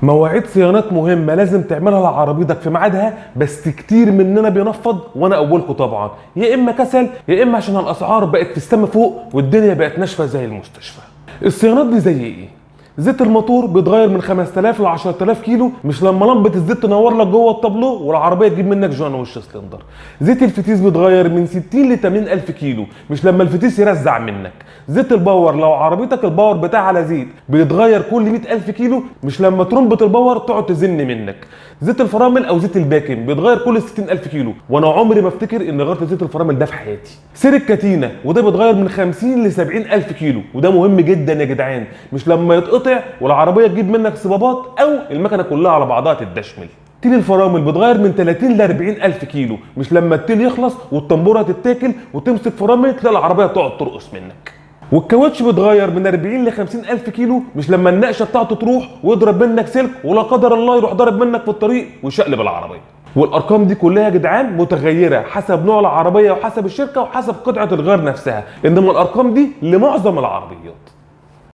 مواعيد صيانات مهمة لازم تعملها لعربيتك في ميعادها، بس كتير مننا بينفض وانا اولكم طبعا، يا اما كسل يا اما عشان الاسعار بقت في السما فوق والدنيا بقت ناشفة زي المستشفى. الصيانات دي زي ايه؟ زيت الموتور بيتغير من 5000 ل 10000 كيلو، مش لما لمبة الزيت تنور لك جوه التابلو والعربية تجيب منك جوان وش سلندر. زيت الفتيس بيتغير من 60 ل 80 الف كيلو، مش لما الفتيس يرزع منك. زيت ال power لو عربيتك ال power بتاعها على زيت بيتغير كل 100 الف كيلو، مش لما ترمبه ال power تقعد تزن منك. زيت الفرامل او زيت الباكن بيتغير كل 60 الف كيلو، وانا عمري ما افتكر ان غيرت زيت الفرامل ده في حياتي. سير الكتينه وده بيتغير من 50 ل 70 الف كيلو، وده مهم جدا يا جدعان، مش لما يتقطع والعربية تجيب منك صبابات او المكنه كلها على بعضها تتدشمل. تيل الفرامل بيتغير من 30 ل 40 الف كيلو، مش لما التيل يخلص والطنبوره تتاكل وتمسك فرامل تلاقي العربية تقعد ترقص منك. والكاوتش بيتغير من 40 ل 50 الف كيلو، مش لما النقشه بتاعته تروح ويضرب منك سلك ولا قدر الله يروح ضارب منك في الطريق ويشقلب العربية. والارقام دي كلها يا جدعان متغيرة حسب نوع العربية وحسب الشركة وحسب قطعه الغيار نفسها، انما الارقام دي لمعظم العربيات.